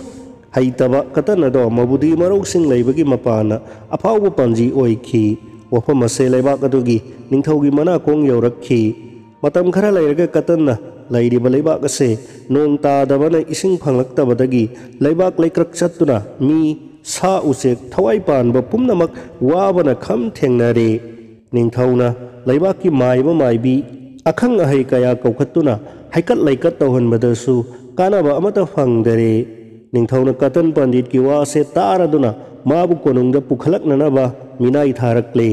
ꯍꯩꯇꯕ ꯀꯇꯟ ꯑꯗꯣ ꯃꯕꯨꯗꯤ ꯃꯔꯧꯁꯤꯡ ꯂꯩꯕꯒꯤ ꯃꯄꯥꯟꯅ ꯑꯐꯥꯎꯕ ꯄꯥꯟꯖꯤ ꯑꯣꯏꯈꯤ꯫ ꯋꯥꯐꯝ ꯑꯁꯦ ꯂꯩꯕꯥꯛ ꯑꯗꯨꯒꯤ ꯅꯤꯡꯊꯧꯒꯤ ꯃꯅꯥꯀꯣꯡ ꯌꯧꯔꯛꯈꯤ꯫ ꯃꯇꯝ ꯈꯔ ꯂꯩꯔꯒ ꯀꯇꯟꯅ ꯂꯩꯔꯤꯕ ꯂꯩꯕꯥꯛ ꯑꯁꯦ ꯅꯣꯡ ꯇꯥꯗꯕꯅ ꯏꯁꯤꯡ ꯐꯪꯂꯛꯇꯕꯗꯒꯤ ꯂꯩꯕꯥꯛ ꯂꯩꯀ꯭ꯔꯛ ꯆꯠꯇꯨꯅ ꯃꯤ, ꯁꯥ, ꯎꯆꯦꯛ, ꯊꯋꯥꯏ ꯄꯥꯟꯕ ꯄꯨꯝꯅꯃꯛ ꯋꯥꯕꯅ ꯈꯝ ꯊꯦꯡꯅꯔꯦ꯫ ꯅꯤꯡꯊꯧꯅ ꯂꯩꯕꯥꯛꯀꯤ ꯃꯥꯏꯕ ꯃꯥꯏꯕꯤ, ꯑꯈꯪ ꯑꯍꯩ ꯀꯌꯥ ꯀꯧꯈꯠꯇꯨꯅ ꯍꯩꯀꯠ ꯂꯩꯀꯠ ꯇꯧꯍꯟꯕꯗꯁꯨ ꯀꯥꯟꯅꯕ ꯑꯃꯠꯇ ꯐꯪꯗꯔꯦ꯫ ꯅꯤꯡꯊꯧꯅ ꯀꯇꯟ ꯄꯟꯗꯤꯠꯀꯤ ꯋꯥꯁꯦ ꯇꯥꯔꯗꯨꯅ ꯃꯥꯕꯨ ꯀꯣꯅꯨꯡꯗ ꯄꯨꯈꯠꯂꯛꯅꯅꯕ ꯃꯤꯅꯥꯏ ꯊꯥꯔꯛꯂꯦ꯫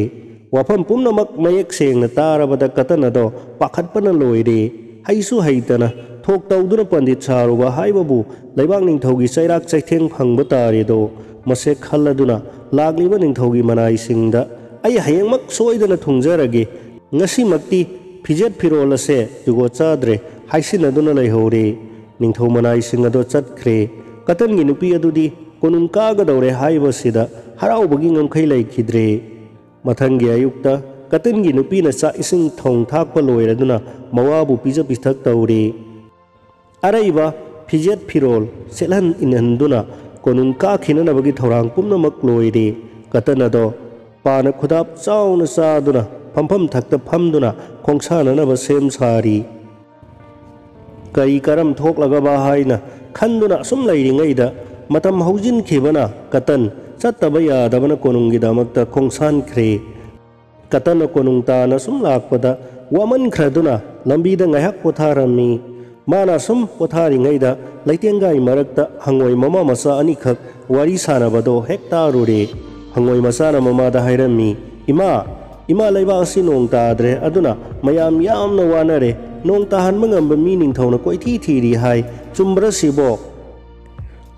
ꯋꯥꯐꯝ ꯄꯨꯝꯅꯃꯛ ꯃꯌꯦꯛ ꯁꯦꯡꯅ ꯇꯥꯔꯕꯗ ꯀꯇꯟ ꯑꯗꯣ ꯄꯥꯈꯠꯄꯅ ꯂꯣꯏꯔꯦ꯫ ꯍꯩꯁꯨ ꯍꯩꯇꯅ ꯊꯣꯛ ꯇꯧꯗꯨꯅ ꯄꯟꯗꯤꯠ ꯁꯥꯔꯨꯕ ꯍꯥꯏꯕꯕꯨ ꯂꯩꯕꯥꯛ ꯅꯤꯡꯊꯧꯒꯤ ꯆꯩꯔꯥꯛ ꯆꯩꯊꯦꯡ ꯐꯪꯕ ꯇꯥꯔꯦꯗꯣ꯫ ꯃꯁꯦ ꯈꯜꯂꯗꯨꯅ ꯂꯥꯛꯂꯤꯕ ꯅꯤꯡꯊꯧꯒꯤ ꯃꯅꯥꯏꯁꯤꯡꯗ, "ꯑꯩ ꯍꯌꯦꯡꯃꯛ ꯁꯣꯏꯗꯅ ꯊꯨꯡꯖꯔꯒꯦ, ꯉꯁꯤꯃꯛꯇꯤ ꯐꯤꯖꯦꯠ ꯐꯤꯔꯣꯜ ꯑꯁꯦ ꯖꯨꯒꯣꯠ ꯆꯥꯗ꯭ꯔꯦ" ꯍꯥꯏꯁꯤꯟꯅꯗꯨꯅ ꯂꯩꯍꯧꯔꯦ꯫ ꯅꯤꯡꯊꯧ ꯃꯅꯥꯏꯁꯤꯡ ꯑꯗꯣ ꯆꯠꯈ꯭ꯔꯦ꯫ ꯀꯇꯟꯒꯤ ꯅꯨꯄꯤ ꯑꯗꯨꯗꯤ ꯀꯣꯅꯨꯡ ꯀꯥꯒꯗꯧꯔꯦ ꯍꯥꯏꯕꯁꯤꯗ ꯍꯔꯥꯎꯕꯒꯤ ꯉꯝꯈꯩ ꯂꯩꯈꯤꯗ꯭ꯔꯦ꯫ ꯃꯊꯪꯒꯤ ꯑꯌꯨꯛꯇ ꯀꯇꯟꯒꯤ ꯅꯨꯄꯤꯅ ꯆꯥꯛ ꯏꯁꯤꯡ ꯊꯣꯡ ꯊꯥꯛꯄ ꯂꯣꯏꯔꯗꯨꯅ ꯃꯋꯥꯕꯨ ꯄꯤꯖ ꯄꯤꯊꯛ ꯇꯧꯔꯤ꯫ ꯑꯔꯩꯕ ꯐꯤꯖꯦꯠ ꯐꯤꯔꯣꯜ ꯁꯦꯠꯍꯟ ꯏꯟꯍꯟꯗꯨꯅ ꯀꯣꯅꯨꯡ ꯀꯥꯈꯤꯅꯅꯕꯒꯤ ꯊꯧꯔꯥꯡ ꯄꯨꯝꯅꯃꯛ ꯂꯣꯏꯔꯦ꯫ ꯀꯇꯟ ꯑꯗꯣ ꯄꯥꯅ ꯈꯨꯗꯥꯞ ꯆꯥꯎꯅ ꯆꯥꯗꯨꯅ ꯐꯝꯐꯝ ꯊꯛꯇ ꯐꯝꯗꯨꯅ ꯈꯣꯡꯁꯥꯅꯅꯕ ꯁꯦꯝ ꯁꯥꯔꯤ꯫ ꯀꯔꯤ ꯀꯔꯝ ꯊꯣꯛꯂꯒꯕ ꯍꯥꯏꯅ ꯈꯟꯗꯨꯅ ꯑꯁꯨꯝ ꯂꯩꯔꯤꯉꯩꯗ ꯃꯇꯝ ꯍꯧꯖꯤꯟꯈꯤꯕꯅ ꯀꯇꯟ ꯆꯠꯇꯕ ꯌꯥꯗꯕꯅ ꯀꯣꯅꯨꯡꯒꯤꯗꯃꯛꯇ ꯈꯣꯡꯁꯥꯟꯈ꯭ꯔꯦ꯫ ꯀꯇꯟꯅ ꯀꯣꯅꯨꯡ ꯇꯥꯅ ꯁꯨꯝ ꯂꯥꯛꯄꯗ ꯋꯥꯃꯟꯈ꯭ꯔꯗꯨꯅ ꯂꯝꯕꯤꯗ ꯉꯥꯏꯍꯥꯛ ꯄꯣꯊꯥꯔꯝꯃꯤ꯫ ꯃꯥꯅ ꯁꯨꯝ ꯄꯣꯊꯥꯔꯤꯉꯩꯗ ꯂꯩꯇꯦꯡꯒꯥꯏ ꯃꯔꯛꯇ ꯍꯪꯉꯣꯏ ꯃꯃꯥ ꯃꯆꯥ ꯑꯅꯤꯈꯛ ꯋꯥꯔꯤ ꯁꯥꯟꯅꯕꯗꯣ ꯍꯦꯛ ꯇꯥꯔꯨꯔꯦ꯫ ꯍꯪꯉꯣꯏ ꯃꯆꯥꯅ ꯃꯃꯥꯗ ꯍꯥꯏꯔꯝꯃꯤ, "ꯏꯃꯥ, ꯏꯃꯥ, ꯂꯩꯕꯥꯛ ꯑꯁꯤ ꯅꯣꯡ ꯇꯥꯗ꯭ꯔꯦ, ꯑꯗꯨꯅ ꯃꯌꯥꯝ ꯌꯥꯝꯅ ꯋꯥꯅꯔꯦ꯫ ꯅꯣꯡ ꯇꯥꯍꯟꯕ ꯉꯝꯕ ꯃꯤ ꯅꯤꯡꯊꯧꯅ ꯀꯣꯏꯊꯤ ꯊꯤꯔꯤ ꯍꯥꯏ꯫ ꯆꯨꯝꯕ꯭ꯔꯥ ꯁꯤꯕꯣ?"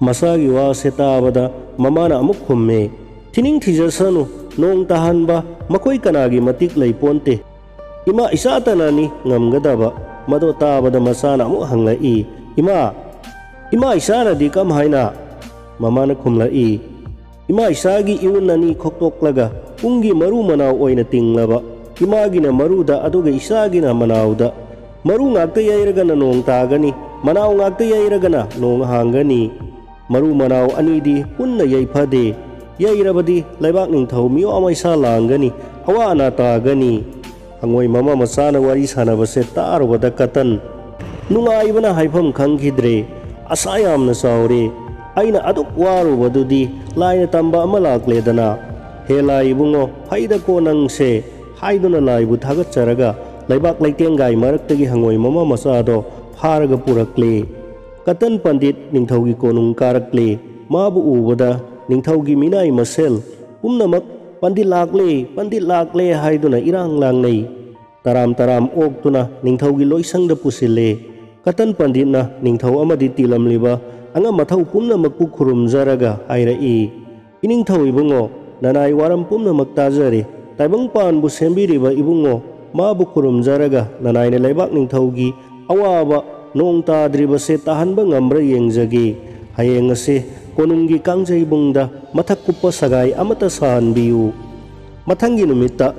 ꯃꯆꯥꯒꯤ ꯋꯥꯁꯦ ꯇꯥꯕꯗ ꯃꯃꯥꯅ ꯑꯃꯨꯛ ꯈꯨꯝꯃꯦ, "ꯊꯤꯅꯤꯡ ꯊꯤꯖꯁꯅꯨ, ꯅꯣꯡ ꯇꯥꯍꯟꯕ ꯃꯈꯣꯏ ꯀꯅꯥꯒꯤ ꯃꯇꯤꯛ ꯂꯩ ꯄꯣꯟꯇꯦ꯫ ꯏꯃꯥ ꯏꯆꯥꯇꯅꯅꯤ ꯉꯝꯒꯗꯕ꯫" ꯃꯗꯣ ꯇꯥꯕꯗ ꯃꯆꯥꯅ ꯑꯃꯨꯛ ꯍꯪꯂꯛꯏ, "ꯏꯃꯥ, ꯏꯃꯥ ꯏꯆꯥꯅꯗꯤ ꯀꯝ ꯍꯥꯏꯅ?" ꯃꯃꯥꯅ ꯈꯨꯝꯂꯛꯏ, "ꯏꯃꯥ ꯏꯆꯥꯒꯤ ꯏꯋꯨꯟ ꯑꯅꯤ ꯈꯣꯛꯇꯣꯛꯂꯒ ꯄꯨꯡꯒꯤ ꯃꯔꯨ ꯃꯅꯥꯎ ꯑꯣꯏꯅ ꯇꯤꯡꯂꯕ, ꯏꯃꯥꯒꯤꯅ ꯃꯔꯨꯗ ꯑꯗꯨꯒ ꯏꯆꯥꯒꯤꯅ ꯃꯅꯥꯎꯗ꯫ ꯃꯔꯨ ꯉꯥꯛꯇ ꯌꯩꯔꯒꯅ ꯅꯣꯡ ꯇꯥꯒꯅꯤ, ꯃꯅꯥꯎ ꯉꯥꯛꯇ ꯌꯩꯔꯒꯅ ꯅꯣꯡ ꯍꯥꯡꯒꯅꯤ꯫ ꯃꯔꯨ ꯃꯅꯥꯎ ꯑꯅꯤꯗꯤ ꯄꯨꯟꯅ ꯌꯩꯐꯗꯦ꯫ ꯌꯩꯔꯕꯗꯤ ꯂꯩꯕꯥꯛ ꯅꯤꯡꯊꯧ ꯃꯤꯋꯥ ꯃꯩꯁꯥ ꯂꯥꯡꯒꯅꯤ, ꯑꯋꯥ ꯑꯅꯥ ꯇꯥꯒꯅꯤ꯫" ꯍꯪꯉꯣꯏ ꯃꯃꯥ ꯃꯆꯥꯅ ꯋꯥꯔꯤ ꯁꯥꯟꯅꯕꯁꯦ ꯇꯥꯔꯨꯕꯗ ꯀꯇꯟ ꯅꯨꯡꯉꯥꯏꯕꯅ ꯍꯥꯏꯐꯝ ꯈꯪꯈꯤꯗ꯭ꯔꯦ꯫ "ꯑꯁꯥ ꯌꯥꯝꯅ ꯆꯥꯎꯔꯦ꯫ ꯑꯩꯅ ꯑꯗꯨꯛ ꯋꯥꯔꯨꯕꯗꯨꯗꯤ ꯂꯥꯏꯅ ꯇꯝꯕ ꯑꯃ ꯂꯥꯛꯂꯦꯗꯅ꯫ ꯍꯦ ꯂꯥꯏ ꯏꯕꯨꯡꯉꯣ, ꯐꯩꯗꯀꯣ ꯅꯪꯁꯦ" ꯍꯥꯏꯗꯨꯅ ꯂꯥꯏꯕꯨ ꯊꯥꯒꯠꯆꯔꯒ ꯂꯩꯕꯥꯛ ꯂꯩꯇꯦꯡꯒꯥꯏ ꯃꯔꯛꯇꯒꯤ ꯍꯪꯉꯣꯏ ꯃꯃꯥ ꯃꯆꯥꯗꯣ ꯐꯥꯔꯒ ꯄꯨꯔꯛꯂꯦ꯫ ꯀꯇꯟ ꯄꯟꯗꯤꯠ ꯅꯤꯡꯊꯧꯒꯤ ꯀꯣꯅꯨꯡ ꯀꯥꯔꯛꯂꯦ꯫ ꯃꯥꯕꯨ ꯎꯕꯗ ꯅꯤꯡꯊꯧꯒꯤ ꯃꯤꯅꯥꯏ ꯃꯁꯦꯜ ꯄꯨꯝꯅꯃꯛ "ꯄꯟꯗꯤꯠ ꯂꯥꯛꯂꯦ, ꯄꯟꯗꯤꯠ ꯂꯥꯛꯂꯦ" ꯍꯥꯏꯗꯨꯅ ꯏꯔꯥꯡ ꯂꯥꯡꯅꯩ꯫ ꯇꯔꯥꯝ ꯇꯔꯥꯝ ꯑꯣꯛꯇꯨꯅ ꯅꯤꯡꯊꯧꯒꯤ ꯂꯣꯏꯁꯪꯗ ꯄꯨꯁꯤꯜꯂꯦ꯫ ꯀꯇꯟ ꯄꯟꯗꯤꯠꯅ ꯅꯤꯡꯊꯧ ꯑꯃꯗꯤ ꯇꯤꯜꯂꯝꯂꯤꯕ ꯑꯉꯝ ꯑꯊꯧ ꯄꯨꯝꯅꯃꯛꯄꯨ ꯈꯨꯔꯨꯝꯖꯔꯒ ꯍꯥꯏꯔꯛꯏ, "ꯏꯅꯤꯡꯊꯧ ꯏꯕꯨꯡꯉꯣ, ꯅꯅꯥꯏ ꯋꯥꯔꯝ ꯄꯨꯝꯅꯃꯛ ꯇꯥꯖꯔꯦ꯫ ꯇꯥꯏꯕꯪꯄꯥꯟꯕꯨ ꯁꯦꯝꯕꯤꯔꯤꯕ ꯏꯕꯨꯡꯉꯣ, ꯃꯥꯕꯨ ꯈꯨꯔꯨꯝꯖꯔꯒ ꯅꯅꯥꯏꯅ ꯂꯩꯕꯥꯛ ꯅꯤꯡꯊꯧꯒꯤ ꯑꯋꯥꯕ ꯅꯣꯡ ꯇꯥꯗ꯭ꯔꯤꯕꯁꯦ ꯇꯥꯍꯟꯕ ꯉꯝꯕ꯭ꯔꯥ ꯌꯦꯡꯖꯒꯦ꯫ ꯍꯌꯦꯡ ꯑꯁꯦ ꯀꯣꯅꯨꯡꯒꯤ ꯀꯥꯡꯖꯩꯕꯨꯡꯗ ꯃꯊꯛ ꯀꯨꯞꯄ ꯁꯒꯥꯏ ꯑꯃꯠꯇ ꯁꯥꯍꯟꯕꯤꯌꯨ꯫" ꯃꯊꯪꯒꯤ ꯅꯨꯃꯤꯠꯇ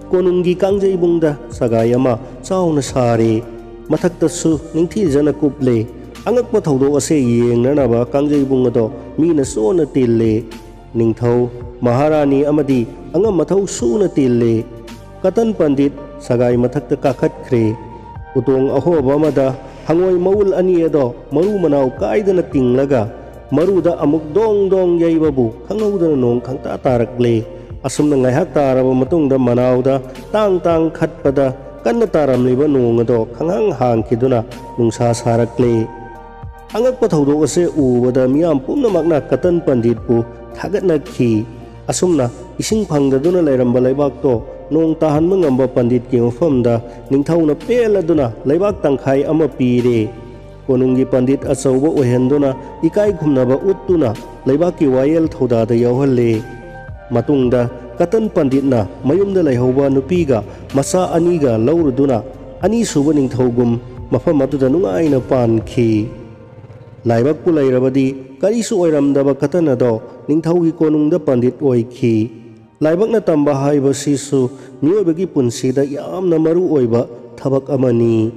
ꯀꯣꯅꯨꯡꯒꯤ ꯀꯥꯡꯖꯩꯕꯨꯡꯗ ꯁꯒꯥꯏ ꯑꯃ ꯆꯥꯎꯅ ꯁꯥꯔꯦ꯫ ꯃꯊꯛꯇꯁꯨ ꯅꯤꯡꯊꯤꯖꯅ ꯀꯨꯞꯂꯦ꯫ ꯑꯉꯛꯄ ꯊꯧꯗꯣꯛ ꯑꯁꯦ ꯌꯦꯡꯅꯅꯕ ꯀꯥꯡꯖꯩꯕꯨꯡ ꯑꯗꯣ ꯃꯤꯅ ꯆꯣꯟꯅ ꯇꯤꯜꯂꯦ꯫ ꯅꯤꯡꯊꯧ, ꯃꯍꯥꯔꯥꯅꯤ ꯑꯃꯗꯤ ꯑꯉꯝ ꯑꯊꯧ ꯁꯨꯅ ꯇꯤꯜꯂꯦ꯫ ꯀꯇꯟ ꯄꯟꯗꯤꯠ ꯁꯒꯥꯏ ꯃꯊꯛꯇ ꯀꯥꯈꯠꯈ꯭ꯔꯦ꯫ ꯎꯇꯣꯡ ꯑꯍꯣꯕ ꯑꯃꯗ ꯍꯪꯉꯣꯏ ꯃꯎꯜ ꯑꯅꯤ ꯑꯗꯣ ꯃꯔꯨ ꯃꯅꯥꯎ ꯀꯥꯏꯗꯅ ꯇꯤꯡꯂꯒ ꯃꯔꯨꯗ ꯑꯃꯨꯛ ꯗꯣꯡ ꯗꯣꯡ ꯌꯩꯕꯕꯨ ꯈꯪꯍꯧꯗꯅ ꯅꯣꯡ ꯈꯪꯇꯥ ꯇꯥꯔꯛꯂꯦ꯫ ꯑꯁꯨꯝꯅ ꯉꯥꯏꯍꯥꯛ ꯇꯥꯔꯕ ꯃꯇꯨꯡꯗ ꯃꯅꯥꯎꯗ ꯇꯥꯡ ꯇꯥꯡ ꯈꯠꯄꯗ ꯀꯟꯅ ꯇꯥꯔꯝꯂꯤꯕ ꯅꯣꯡ ꯑꯗꯣ ꯈꯪꯍꯥꯡ ꯍꯥꯡꯈꯤꯗꯨꯅ ꯅꯨꯡꯁꯥ ꯁꯥꯔꯛꯂꯦ꯫ ꯑꯉꯛꯄ ꯊꯧꯗꯣꯛ ꯑꯁꯤ ꯎꯕꯗ ꯃꯤꯌꯥꯝ ꯄꯨꯝꯅꯃꯛꯅ ꯀꯇꯟ ꯄꯟꯗꯤꯠꯄꯨ ꯊꯥꯒꯠꯅꯈꯤ꯫ ꯑꯁꯨꯝꯅ ꯏꯁꯤꯡ ꯐꯪꯗꯗꯨꯅ ꯂꯩꯔꯝꯕ ꯂꯩꯕꯥꯛꯇꯣ ꯅꯣꯡ ꯇꯥꯍꯟꯕ ꯉꯝꯕ ꯄꯟꯗꯤꯠꯀꯤ ꯃꯐꯝꯗ ꯅꯤꯡꯊꯧꯅ ꯄꯦꯜꯂꯗꯨꯅ ꯂꯩꯕꯥꯛ ꯇꯪꯈꯥꯏ ꯑꯃ ꯄꯤꯔꯦ꯫ ꯀꯣꯅꯨꯡꯒꯤ ꯄꯟꯗꯤꯠ ꯑꯆꯧꯕ ꯑꯣꯏꯍꯟꯗꯨꯅ ꯏꯀꯥꯏ ꯈꯨꯝꯅꯕ ꯎꯠꯇꯨꯅ ꯂꯩꯕꯥꯛꯀꯤ ꯋꯥꯌꯦꯜ ꯊꯧꯗꯥꯗ ꯌꯥꯎꯍꯜꯂꯦ꯫ ꯃꯇꯨꯡꯗ ꯀꯇꯟ ꯄꯟꯗꯤꯠꯅ ꯃꯌꯨꯝꯗ ꯂꯩꯍꯧꯕ ꯅꯨꯄꯤꯒ ꯃꯆꯥ ꯑꯅꯤꯒ ꯂꯧꯔꯨꯗꯨꯅ ꯑꯅꯤꯁꯨꯕ ꯅꯤꯡꯊꯧꯒꯨꯝ ꯃꯐꯝ ꯑꯗꯨꯗ ꯅꯨꯡꯉꯥꯏꯅ ꯄꯥꯟꯈꯤ꯫ ꯂꯥꯏꯕꯛꯄꯨ ꯂꯩꯔꯕꯗꯤ ꯀꯔꯤꯁꯨ ꯑꯣꯏꯔꯝꯗꯕ ꯀꯇꯟ ꯑꯗꯣ ꯅꯤꯡꯊꯧꯒꯤ ꯀꯣꯅꯨꯡꯗ ꯄꯟꯗꯤꯠ ꯑꯣꯏꯈꯤ꯫ ꯂꯥꯏꯕꯛꯅ ꯇꯝꯕ ꯍꯥꯏꯕꯁꯤꯁꯨ ꯃꯤꯑꯣꯏꯕꯒꯤ ꯄꯨꯟꯁꯤꯗ ꯌꯥꯝꯅ ꯃꯔꯨ ꯑꯣꯏꯕ ꯊꯕꯛ ꯑꯃꯅꯤ꯫